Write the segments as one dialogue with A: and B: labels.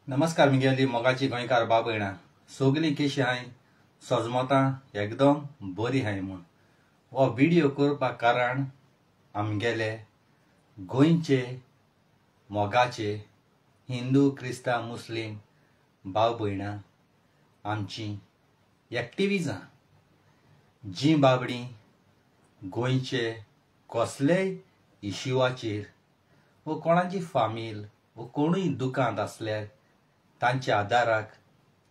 A: नमस्कार मिगेली मोगाची गोंयकार बाब भयणां, सगळीं कशी हाय सजमतां एकदम बरी हाय म्हूण हो व्हिडियो करपाक कारण आमगेले गोंयचे मोगाचे हिंदू क्रिस्तांव मुस्लीम भाव भयणां आमची एक्टिविजां जी बाबडी गोंयचे कसलेय इश्यूचेर वो कोणाची फामील वो कोणूय दुकांत आसल्यार तांच्या आदाराक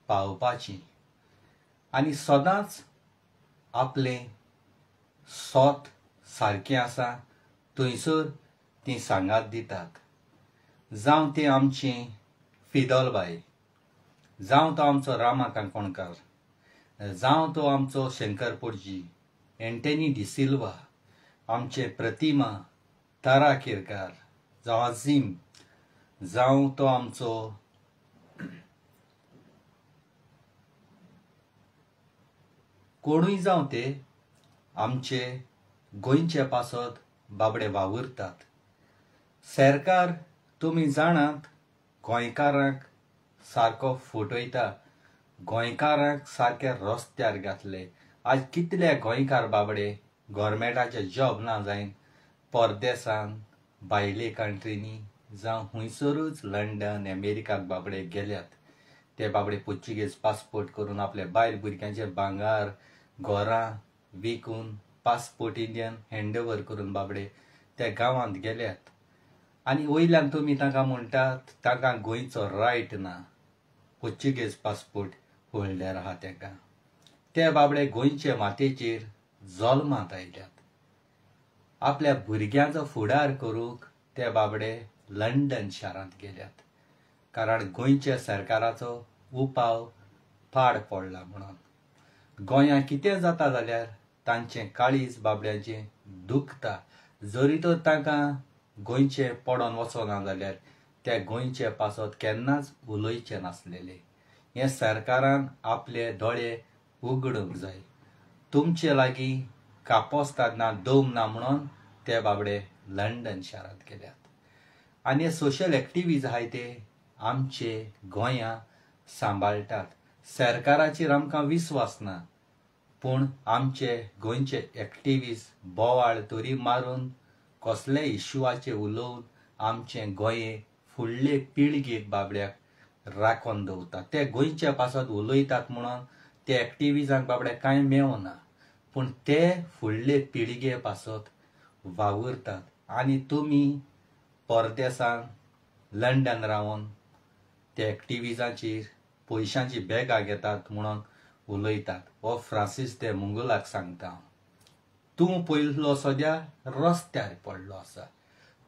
A: पावपाची आनी सदांच आपलें सोत सारकें आसा थंयसर ती सांगात दितात. जावं ती आमची फिदोलबाय, जावं तो आमचो रामा काणकोणकार, जावं तो आमचो शंकर पोटजी, एंटनी डिसिल्वा, आमचे प्रतिमा तारा केरकार, जावं अझीम, जावं तो आमचो कोणूय जावं ते आमचे गोंयचे पासत बाबडे वावुरतात. सरकार तुमी जाणात गोंयकारांक सारको फटयता, गोंयकारांक सारके रस्त्यार घातले. आज कितले गोंयकार बाबडे गोवोरमेंटाचे जॉब ना जायन परदेसान भायले कंट्रीनी जावं खुंयसरूच लंडन अमेरिकाक बाबडे गेल्यात. ते बाबडे पोर्चुगेज पासपोर्ट करून आपले बायल भुरग्यांचे भांगार घरां विकून पासपोर्ट इंडियन हँडओवर करून बाबडे त्या गांवांत गेल्यात. आनी वयल्यान तुमी तांकां म्हणटात तांकां गोंयचो रायट ना, पोर्चुगेज पासपोर्ट होल्डर आहा तांकां. ते बाबडे गोंयचे मातयेचेर जल्मांत आयल्यात, आपल्या भुरग्यांचो फुडार करूंक ते बाबडे लंडन शारांत गेल्यात, कारण गोंयच्या सरकाराचो उपाव पाड पडला म्हणून. गोंयांत कितें जाता जाल्यार तांचें काळीज बाबड्यांचें दुखता. जरी तर तांकां गोंयचें पडोन वचना जाल्यार त्या गोंयचे पासत केन्नाच उलोवचें नासलेलें. हें सरकारान आपले दोळे उगडूंक जाय. तुमचे लागीं कापोस्ताद ना दम ना म्हणून ते बाबडे लंडन शारांत गेल्यात. आनी हे सोशल एक्टिविज आहाय ते आमचे गोंयां सांबाळटात. सरकाराचेर आमकां विस्वास ना, पूण आमचे गोंयचे एक्टिविस्ट बोवाळ तरी मारून कसले इश्यूचे उलोवन आमचें गोंय फुडले पिळगेक बाबड्याक राखून दवरतात. ते गोंयच्या पासत उलयतात म्हणून ते एक्टिविजांक बाबड्याक कांय मेवना, पूण ते फुडले पिळगे पासत वावुरतात. आनी तुमी परदेसान लंडन रावन ते एक्टिविजांचेर पयशांची बॅगां घेतात म्हणून उलयतात. हो फ्रांसीस दे मुंगुलाक सांगता, तूं पयलो सद्या रस्त्यार पडलो आसा.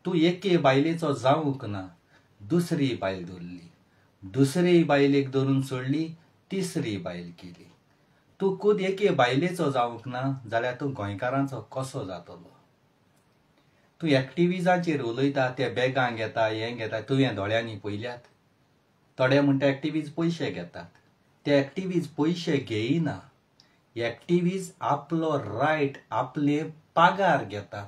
A: तूं एके बायलेचो जावंक ना, दुसरी बायल धरली, दुसरी बायलेक धरून सोडली, तिसरी बायल केली. तूं खुद एके बायलेचो जावंक ना जाल्यार तूं गोंयकारांचो कसो जातलो? तूं एक्टिविजांचेर उलयता, ते बॅगां घेता, हें घेता, तुवें दोळ्यांनी पळयल्यात. थोडे म्हणटा एक्टिविज पयशे घेतात, ते एक्टिविज पयशे घेयना. एक्टिविज आपलो रायट आपले पागार घेतात.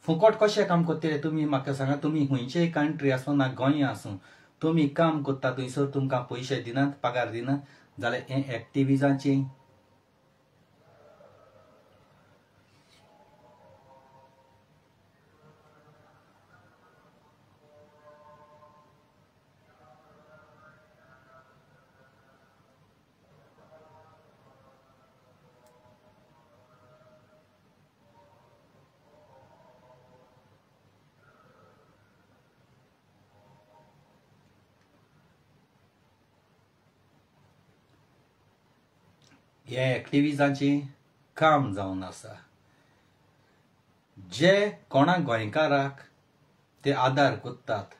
A: फुकट कशें काम करतले तुमी म्हाका सांगा? तुमी खंयचेय कंट्री आसूं ना गोंया आसूं, तुमी काम करता थंयसर तुमकां पयशे दिनात, पगार दिनात जाल्यार हें एक्टिविजांचें हे एक्टिविजांचें काम जावन आसा. जे कोणा गोंयकाराक ते आदार करतात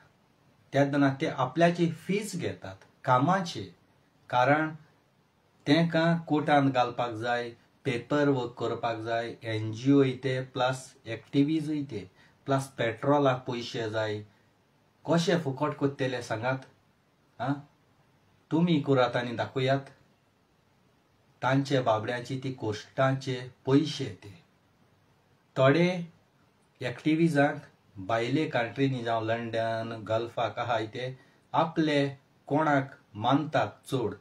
A: तेन्ना ते आपल्याची फीज घेतात कामाची, कारण तांकां कोर्टांत घालपाक जाय, पेपर वर्क करपाक जाय, एनजीओ ते प्लस एक्टिविजूय ते प्लस पेट्रोलाक पयशे जाय. कशें फुकट करतले सांगात? आं, तुमी करात आनी दाखयात. तांचे बाबड्यांची ती कोश्टांचे पयशे ते थोडे एक्टिविजांक भायले कंट्रीनी जावं लंडन गल्फाक आहाय ते आपले कोणाक मानतात चड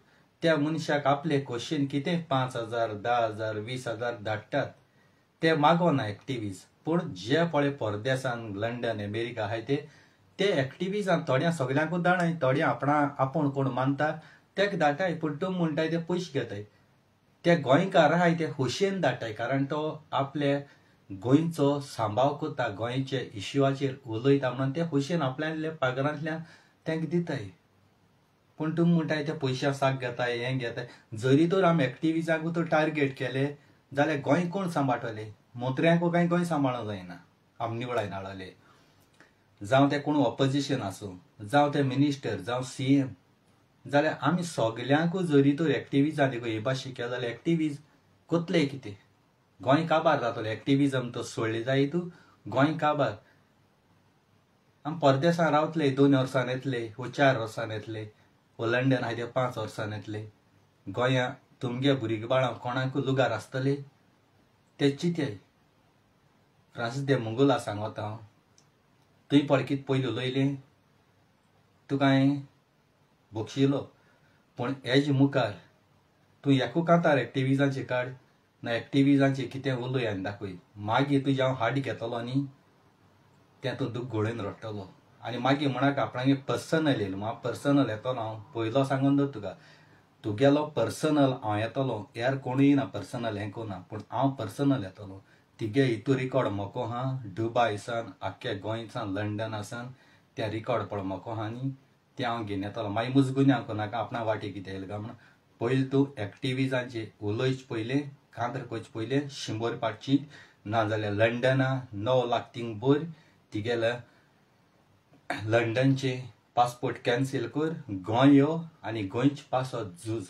A: त्या मनशाक आपले क्वेश्चन कितें 5,000 10,000 20,000 धाडटात ते मागोना एक्टिविस्ट. पूण जे पळय परदेसान लंडन अमेरिका आहाय ते ते एक्टिविजान थोड्या सगल्यांकूच धाडाय, थोड्या आपणा आपूण कोण मानता तेका धाडटाय. पूण तूं म्हणटाय ते पयशे घेताय. ते गोंयकार आहाय ते खोशयेन धाडटाय कारण तो आपले गोंयचो सांबाळ करता, गोंयचे इश्यूआचेर उलयता म्हणून ते खोशयेन आपल्या पगारांतल्यान तांकां दिताय. पूण तुमी म्हणटाय ते पयशे साक घेताय हें घेताय. जरी तर आमी एक्टिविजांकूच तर टार्गेट केले जाल्यार गोंय कोण सांबाळटले? मंत्र्यांकू कांय गोंय सांबाळूंक जायना आमी निवळाय नाळले. जावं ते कोण ऑपोजिशन आसूं, जावं ते मिनिस्टर, जावं CM, जाल्यार आमी सगल्यांकूच जरी तर एक्टिविजां देखून हे भाशेन केलें जाल्यार एक्टिविज कोतले कितें? गोंय काबार जातलें. एक्टिविजम तो सोडले जाय तूं गोंय काबार. आमी परदेसान रावतले 2 वर्सां येतले वो 4 वर्सां येतले वो लंडन आहाय ते 5 वर्सां येतले. गोंया तुमगे भुरगे बाळां कोणाकूय लुगार आसतले ते चिंताय. फ्रांसीस दे मंगुला सांगता हांव, तुवें पळय कितें पयलीं उलयलें तुका हांवें बक्षिलो, पूण हेजे मुखार तूं एकू कांतार एक्टिविजांचे काड ना एक्टिविजांचे कितें उलय आनी दाखय. मागीर तुजें हांव हाड घेतलो न्ही तें तूं दूख घोळोवन रडटलो. आनी मागीर म्हणाक आपणागे पर्सनल येयलो, हांव पर्सनल येतलो. हांव पयलो सांगून दवर तुका, तुगेलो पर्सनल हांव येतलो. यार कोणूय ना पर्सनल हें कोना, पूण हांव पर्सनल येतलो. तिगे हितू रिकॉर्ड म्हाका आहा दुबाय सान आख्ख्या गोंयसान लंडना सान त्या रिकॉर्ड पळय म्हाका आहा न्ही तें हांव घेवन येतलो. मागीर मुज गुन्यांव करनाका आपणा वाटे कितें येयलें काय म्हणून. पयलीं तूं एक्टिविजांचे उलयच पयलें, कांतर करचें पयलें 100 पाटची, नाजाल्यार लंडना 9 लाख थिंग भर, तिगेले लंडनचे पासपोर्ट कॅन्सील कर, गोंय यो आनी गोंयचे पासत झूज.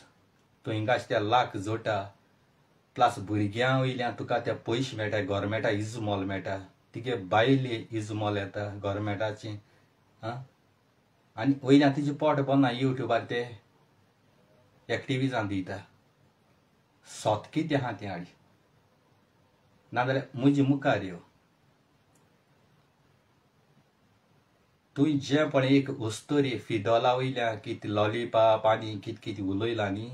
A: तूं हिंगाच त्या लाख जोडटा प्लस भुरग्यां वयल्यान तुका ते पयशे मेळटा, गोवोरमेंटा इजमोल मेळटा, तिगे बायले इजमोल येता गोवोरमेंटाची. आं आनी वयल्यान तुजें पोट भरना यूट्यूबार ते एक्टिविजां दिता. सोत कितें आहा तें हाड, नाजाल्यार म्हजे मुखार यो. तुवें जें पळय एक वस्तोरी फिदोला वयल्या कितें लॉलीपॉप आनी कितें कितें उलयलां न्ही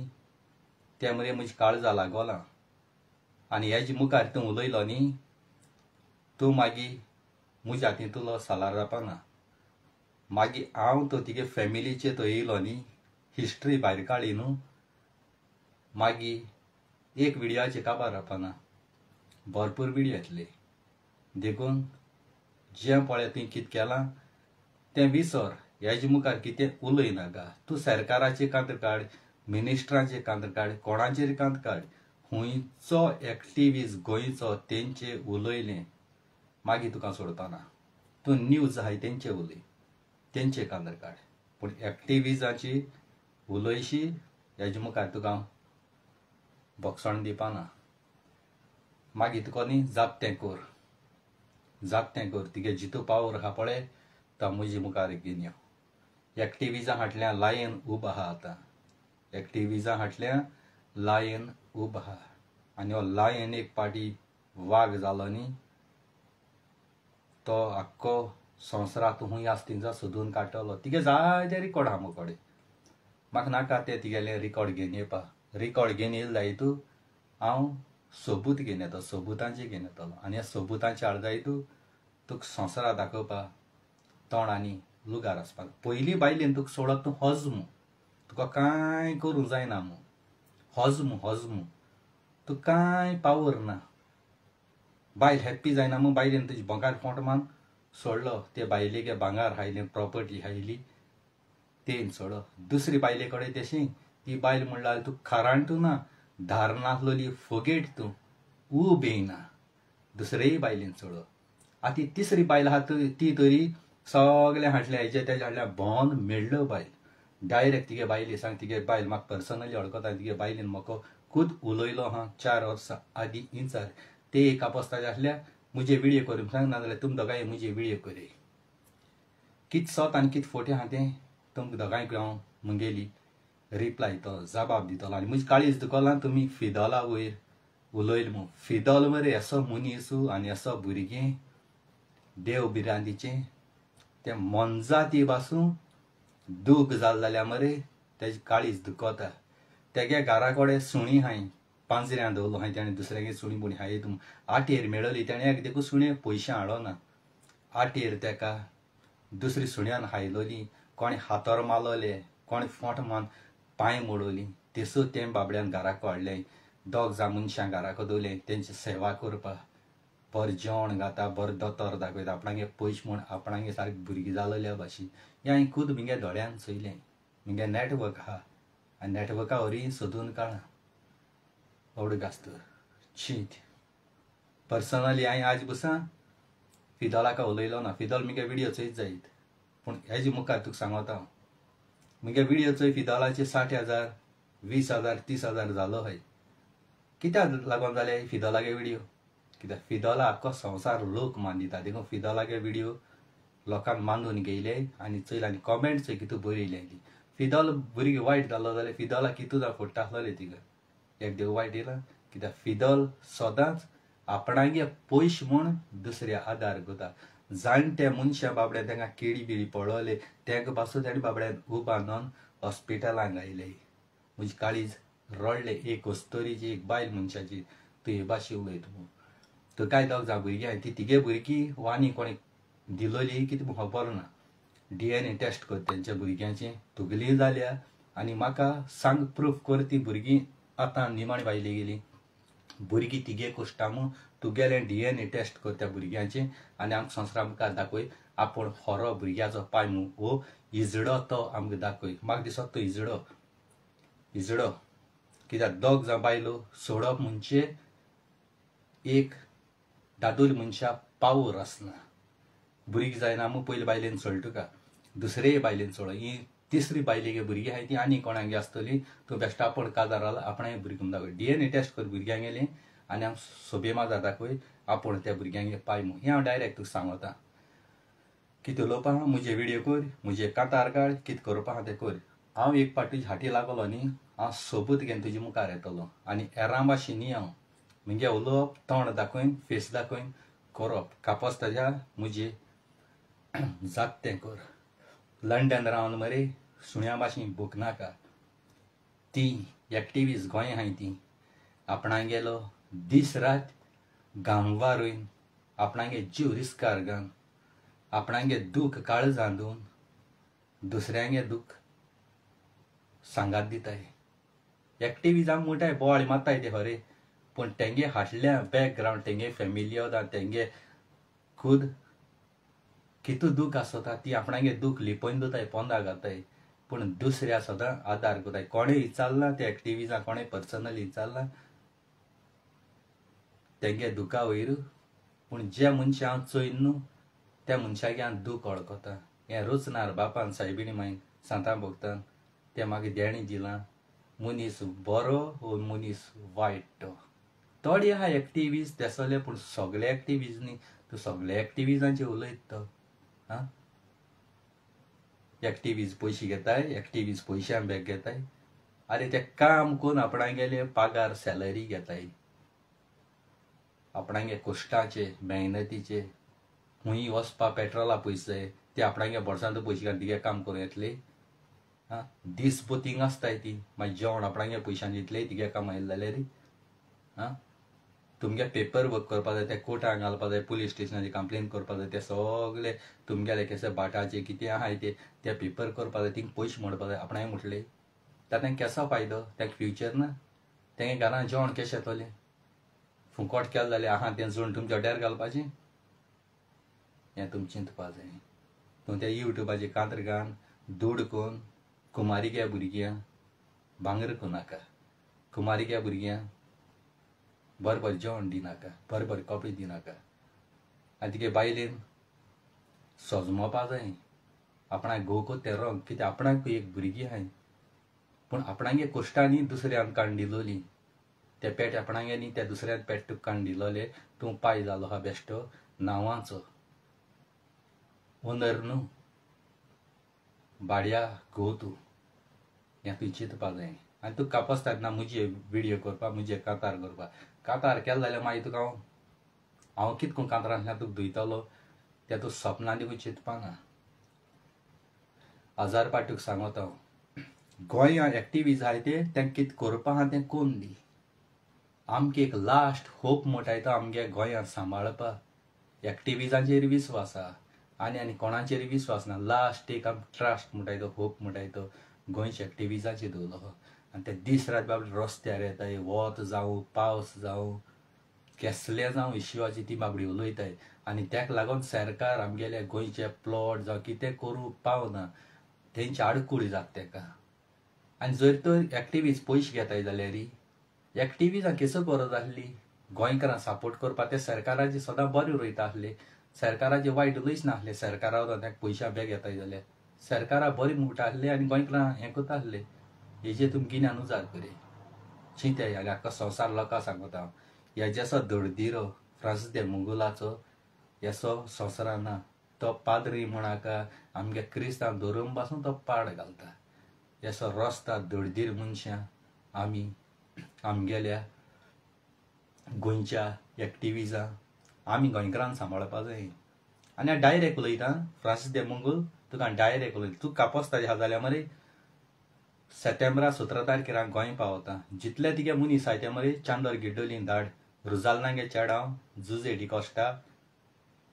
A: तें मरे म्हजें काळजा लागोलां. आनी हेजे मुखार तूं उलयलो न्ही तूं मागीर म्हज्या हातींतलो सालार जावपाना. मागीर हांव तो तिगे फॅमिलीचे तो येयलो न्ही हिस्ट्री भायर काडली न्हू मागीर एक विडियोचे काबार जावपाना, भरपूर विडियो येतले. देखून जें पळय तुवें कितें केलां तें विसर, हेजे मुखार कितें उलय नाका. तूं सरकाराचे कांत काड, मिनिस्टरांचे कांत काड, कोणाचेर कांत काड, खंयचो एक्टिविस्ट गोंयचो तेंचे उलयलें मागीर तुका सोडपाना. तूं न्यूज आहाय तेंचे उलय, तेंचे कांदर काड, पूण एक्टिविजाची उलयशी हेजे मुखार तुका बक्षण दिवपाना. मागीर तुका न्ही जात तें कर, जात तें कर. तिगे जितू पावर आहा पळय तो म्हजे मुखार घेवन यो. एक्टिविजां फाटल्यान लायन उब आहा आतां, एक्टिविजां फाटल्यान लायन उब आहा. आनी हो लायन एक पाटी वाग जालो न्ही तो आख्खो संवसाराक तूं खूंय आसा थिंगा सोदून काडटलो. तिगे जायते रिकॉर्ड आहा म्हजे कडेन, म्हाका नाका ते तिगेले रिकॉर्ड घेवन येवपा. रिकॉर्ड घेवन येयले जाय तूं हांव सबूत घेवन येता, सबुतांचे घेवन येतलो. आनी ह्या सबुतांचे हाड जाय तूं तुका संवसाराक दाखोवपा तोंड आनी लुगार आसपाक. पयलीं बायलेन तुका सोडत तूं हजमू, तुका कांय करूंक जायना मू, हजमू हजमू, तुका कांय पावर ना. बायल हॅप्पी जायना मू, बायलेन तुजी बोंगार फोंट मान सोडलो, ते बायलेगे भांगार हायलें, प्रॉपर्टी हायली तेन सोडलो. दुसरी बायले कडेन तशी ती बायल म्हणल्यार तूं खाराण तूं ना, धार नासलोली फोगेट तूं, उब येयना, दुसरेय बायलेन सोडलो. आतां ती तिसरी बायल आहा ती तरी सगळें हाडलें हेजे तेजे हाडल्या भोंवन मेळ्ळो बायल डायरेक्ट तिगे बायले सांग, तिगे बायल म्हाका पर्सनली वळखता, तिगे बायलेन म्हाका खूद उलयलो आहा 4 वर्सां आदीं इंचार. ते एक आपस्ताचे आसल्या म्हजे विडियो करून सांग, नाजाल्यार तुम दोगांय म्हजे विडियो करय. कित सत आनी कित फोटे आहा तें तुमकां दोगांयक हांव म्हगेली रिप्लाय तो जबाब दितलो. आनी म्हजी काळीज दुखोलां तुमी फिदोला वयर उलयल म्हूण. फिदोल मरे असो मनीसू आनी असो भुरगें देव भिरांतीचें, ते मोनजाती पासून दूख जाल जाल्यार मरे तेजे काळीज दुखता. तेगे घरा कडेन सुणी हांय पांजऱ्यां दवरलो हांय तेणें दुसऱ्यागे सुणी पूण हांय आटेर मेळली तेणें एक देखून सुणे पयशे हाडो ना. आटेर तेका दुसरी सुण्यान हायलोली, कोणें हातोर मारलोले, कोणें फोट मारून पांय मोडोली. तेसो तें बाबड्यान घराक हाडलें. दोग जाण मनशां घराक दवरलें तेंची सेवा करपाक. बरें जेवण घाता, बरें दोतोर दाखयता, आपणागे पयशे म्हूण आपणागे सारकें भुरगीं जालोल्या भाशेन. हें हांवें खूद म्हगे दोळ्यान चोयलें. म्हगे नॅटवर्क आहा आनी नॅटवर्का वरवीं सोदून काडलां. बाबडो गाजतो चीत पर्सनली हांवें आज बसा फिदोलाका उलयलो ना. फिदोल म्हगे विडियो चोयत जायत पूण हेजे मुखार तुका सांगता हांव म्हगे विडियो चोय फिदोलाचे 60,000 20,000 30,000 जालो हय. कित्याक लागून जाले फिदोलागे विडियो? कित्याक फिदोला आख्खो संवसार लोक मानदिता देखून फिदोलागे विडियो लोकांक मानून घेयले आनी चोयले आनी कॉमेंट चोय कितू बरी येयली. फिदोल भुरगीं वायट जालो जाल्यार फिदोला कितू जाण फोडटा आसलोले तिका एक देव वायट येयला. कित्याक फिदोल सदांच आपणागे पयशे म्हूण दुसऱ्या आदार करता. जाणटे मनशां बाबड्या तांकां केळी बिळी पळोवले तांकां पासून ताणें बाबड्यान उबारून हॉस्पिटलांक आयले. म्हजी काळीज रडले. एक अस्तोरीची एक बायल मनशाची तूं हे भाशेन उलयता म्हूण. तर कांय दोग जाण भुरगीं आहाय ती तिगे भुरगीं वानी कोणें दिलोली कितें खबर ना. DNA test कर तेंच्या भुरग्यांचें तुगली जाल्या आनी म्हाका सांग प्रूफ कर ती भुरगीं आतां निमाणी बायले गेली भुरगीं तिगे कोश्टा म्हूण तुगेलें DNA test कर त्या भुरग्यांचें आनी आमकां संवसारा मुखार दाखय आपूण खरो भुरग्याचो पाय म्हूण हो इजडो तो आमकां दाखय. म्हाका दिसता तो इजडो इजडो कित्याक दोग जाण बायलो सोडप म्हणजे एक दादोल मनशा पावर आसना. भुरगीं जायना म्हूण पयले बायलेन सोड तुका, दुसरेय बायलेन सोड, ही तिसरी बायलेगे भुरगीं आहाय ती आनी कोणागे आसतली. तूं बेश्टा आपूण काजार जाला आपणाय भुरगीं दाखय. DNA test कर भुरग्यांगेलें आनी आमकां सोबे माजार दाखय आपूण त्या भुरग्यांगे पाय म्हूण. हें हांव डायरेक्ट तुका सांगता. कितें उलोवपा आहा म्हजे विडियो कर, म्हजे कांतार काड, कितें करपा आहा तें कर. हांव एक पाट तुजे हाटी लागलो न्ही हांव सोबूत घेवन तुजे मुखार येतलो आनी एरां भाशेन न्ही हांव म्हगे उलोवप तोंड दाखयन फेस दाखयन करप कापस ताज्या म्हजे जात तें कर. लंडन रावन मरे सुण्या भाशेन भोंकनाका. ती एक्टिविस्ट गोंय आहाय ती आपणागेलो दीस रात गांवारूय आपणागे जीव रिस्कार घालून आपणागे दूख काळजान दिवन दुसऱ्यांगे दूख सांगात दिताय. एक्टिविजांक म्हणटाय बोवाळ मारताय ते खरें पूण तेंगे हाडल्या बॅकग्रावंड तेंगे फॅमिली वता तेंगे खूद कितू दूख आसता ती आपणागे दूख लिपोवन दवरताय पोंदा घालताय पूण दुसऱ्या सदां आदार करताय. कोणें विचारलां ते एक्टिविजां कोणें पर्सनली विचारलां तेंगे दुखा वयर पूण ज्या मनशां हांव चोयन न्हू त्या मनशागे हांव दूख वळखता. हें रोचनार बापान सायबिणी मायन सांतां भोगतान तें म्हाका देणें दिलां. मनीस बरो वो मनीस वायट तो थोडे आहा एक्टिविस्ट तेसले पूण सगळे एक्टिविस्ट न्ही. तूं सगळे एक्टिविजांचे उलयत तो आं. एक्टिविस्ट पयशे घेताय, एक्टिविस्ट पयशां बॅग घेताय. आरे ते काम करून आपणागेले पागार सॅलरी घेताय आपणागे कश्टाचे मेहनतीचे. खूंय वचपा पेट्रोला पयशे ते आपणागे बोर्सांत पयशे घालून तिगे काम करूं येतले. आं दीस भर थिंग आसताय ती मागीर जेवण आपणागे पयशान दितले तिगे काम आयलें जाल्यार. आं तुमगे पेपर वर्क करपा जाय, ते कोर्टाक घालपा जाय, पुलीस स्टेशनाचेर कंप्लेन करपा जाय, ते सगळे तुमगेले केसे बाटाचे कितें आहाय ते ते पेपर करपा जाय, थिंग पयशे मोडपा जाय. आपणाक म्हटलें ताका केसो फायदो, ताका फ्युचर ना. तेंगे घरान जेवण कशें येतलें? फुकट केलें जाल्यार आहा तें जोड तुमच्या अड्यार घालपाचें. हें तुमी चिंतपा जाय. तूं त्या युट्यूबाचेर कांतर घालून दुड करून कुमारिक्या भुरग्यांक भांगर करूं नाका, कुमारिक्या भुरग्यांक बरें बरें जेवण दिनाका, बरें बरें कपडे दिनाका. आनी तिगे बायलेन सजमोवपा जाय आपणाक घोव कोत तें रंग कित्याक आपणाक एक भुरगीं आहाय पूण आपणागे कोश्टांनी दुसऱ्यान काडून दिलोली ते पेट आपणागे न्ही त्या दुसऱ्यान पेट तुका काडून दिलोले. तूं पाय जालो आहा बेश्टो नांवाचो ओनर न्हू भाड्या घोव तूं. हें तुवें चिंतपा जाय. आनी तुका कापसतात ना म्हजे विडियो करपाक, म्हजे कांतार करपाक. कांतार केलें जाल्यार मागीर तुका हांव हांव कितें करून कांतारांतल्यान तुका धुयतलो तें तूं सपनां देखून चिंतपा ना. हजार पाटूक सांगत हांव, गोंया एक्टिविस्ट आहाय ते तेंकां कितें करपा आहा तें कोन्न दी. आमकां एक लास्ट होप म्हणटाय तो आमगे गोंयांत सांबाळपा एक्टिविजांचेर विस्वास आहा आनी आनी कोणाचेर विस्वास ना. लास्ट एक आम ट्रस्ट म्हणटाय तो, होप म्हणटाय तो गोंयच्या एक्टिविजांचेर दवरलो. आनी ते दीस रात बाबडे रस्त्यार येताय, वत जावं पावस जावं केसले जावं इश्यूआची ती बाबडी उलयताय. आनी तेका लागून सरकार आमगेले गोंयचे प्लॉट जावं कितें करूंक पावना, तेंची आडकुळी जाता तेका. आनी जर तर एक्टिविस्ट पयशे घेताय जाल्यार एक्टिविजां केसो गरज आसली गोंयकारांक सपोर्ट करपाक? ते सरकाराचे सदां बरें उलयता आसले, सरकाराचे वायट उलयच नासले. सरकारा तांकां पयशा बेग घेताय जाल्यार सरकारा बरें म्हणटा आसले आनी गोंयकारांक हें करता आसले. हेजेर तुमी गिन्यान उजार करे चिंताय. आनी आख्खो संवसार लोकांक सांगता हांव, हेजेसो दळदिरो फ्रांसीस दे मुंगुलाचो येसो संवसारा ना. तो पाद्री म्हणाका आमगे क्रिस्तांव धरून पासून तो पाड घालता. येसो रस्ता दळदीर मनशां आमी आमगेल्या गोंयच्या एक्टिविजां आमी गोंयकारान सांबाळपा जाय. आनी हांव डायरेक्ट उलयतां, फ्रांसीस दे मुंगूल तुका डायरेक्ट उलयता. तूं कापोस्ताचे आहा जाल्यार मरे सप्टेंबरा 17 तारखेर हांव गोंय पावता. जितले तिगे मनीस आहाय ते मरे चांदर गिड्डोली धाड, रुजालनागे चेडांव, जुजे डिकॉस्टा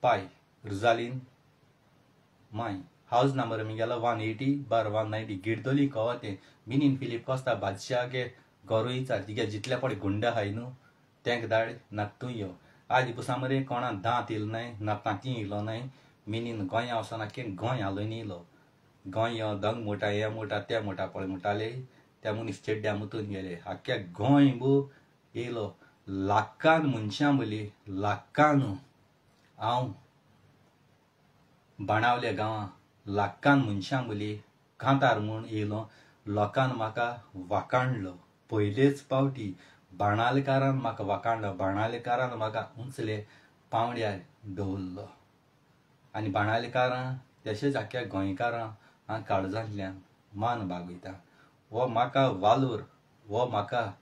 A: पाय, रुजालीन माय, हावज नंबर मिगेलो 180/190, गिड्डोली कवा तें मिनीन फिलीप कोस्ता बादशाहगे गोरूय चार तिगे जितले पळय गुंडा आहाय न्हू तेंक धाड, ना तूं यो. आज पुसा मरे कोणा दांत येयलो नाय, ना तांती येयलो नाय. मिनीन गोंया वचना की गोंय हालोवन येयलो. गोंय यो दंग मोटा हे मोटा ते मोटा पळय म्हणटाले त्या मनीस चेड्ड्या मुतून गेले. आख्ख्या गोंय बो येयलो, लाखान मनशां बोली, लाखान. हांव बाणावल्या गांवां लाखान मनशां बोली कांतार म्हूण येयलो. लोकान म्हाका वाकाणलो पयलेच पावटी. बाणालकारान म्हाका वाकाणलो, बाणालकारान म्हाका उंचले पांवड्यार दवरलो. आनी बाणालकारां तशेंच आख्ख्या गोंयकारां हांव काळजांतल्यान मान बागयता. हो म्हाका वालोर, हो म्हाका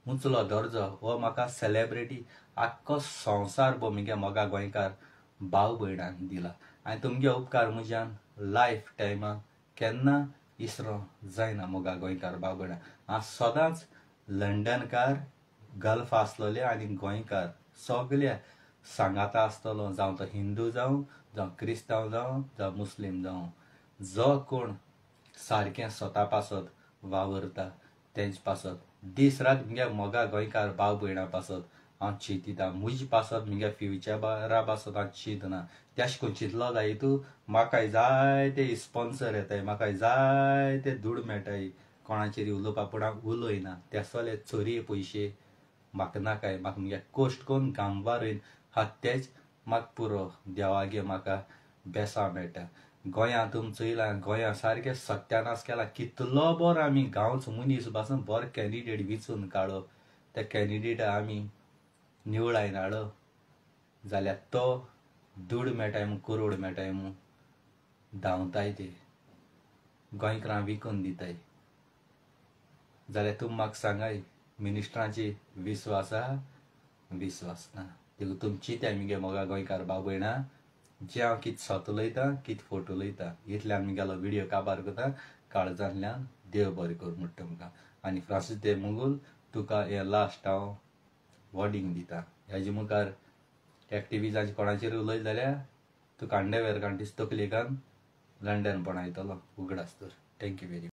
A: उंचलो दर्जो, हो म्हाका सेलेब्रिटी आख्खो संवसार भो म्हगे मोगा गोंयकार भाव भयणान दिला. आनी तुमगे उपकार म्हज्यान लायफ टायमा केन्ना इसरो जायना. मोगा गोंयकार भाव भयणां, हांव सदांच लंडनकार, गल्फ आसलोले आनी गोंयकार सगल्या सांगाता आसतलो, जावं तो हिंदू जावं, जावं क्रिस्तांव जावं, जावं मुस्लीम जावं. जो कोण सारकें स्वता पासत वावरता तेंच पासत दीस रात म्हगे मोगा गोंयकार भाव भयणां पासत हांव चिंतिता. म्हजे पासत म्हगे फ्युचरा पासत हांव चिंतना. तेश कोन चिंतलो जाय तूं म्हाकाय जायते स्पॉन्सर येताय, म्हाकाय जायते दुड मेळटाय कोणाचेर उलोवपा, पूण हांव उलयना. तेसले चोरये पयशे म्हाका नाकाय. म्हाका म्हगे कश्ट करून गांवार हा तेच म्हाका पुरो. देवागे म्हाका बेसांव मेळटा. गोंयांत तुमी चोयलां, गोंया सारकें सत्यानाश केला. कितलो बरो आमी गांवचो मनीस पासून बरो कॅन्डिडेट विचून काडप, त्या कॅन्डिडेटा आमी निवळायन हाडप जाल्यार तो दुड मेळटाय म्हूण, करोड मेळटाय म्हूण धांवताय ते गोंयकारांक विकून दिताय. जाल्यार तुमी म्हाका सांगाय मिनिस्टरांची विस्वास आहा? विस्वास ना. देखून तुमी चिंताय म्हगे मोगा गोंयकार भाव भयणां, जे हांव कितें सत उलयतां कितें फोट उलयतां. इतल्यान म्हगेलो विडियो काबार करता. काळजांतल्यान देव बरें करूं म्हणटा तुमकां. आनी फ्रांसीस दे मुंगूल तुका हें लास्ट हांव वॉर्निंग दिता. हेजे मुखार एक्टिविजांचे कोणाचेर उलयत जाल्यार तुका अंडरवेर कांटीस तकलेकान लंडन पणायतलो उगडास तर. Thank you very much.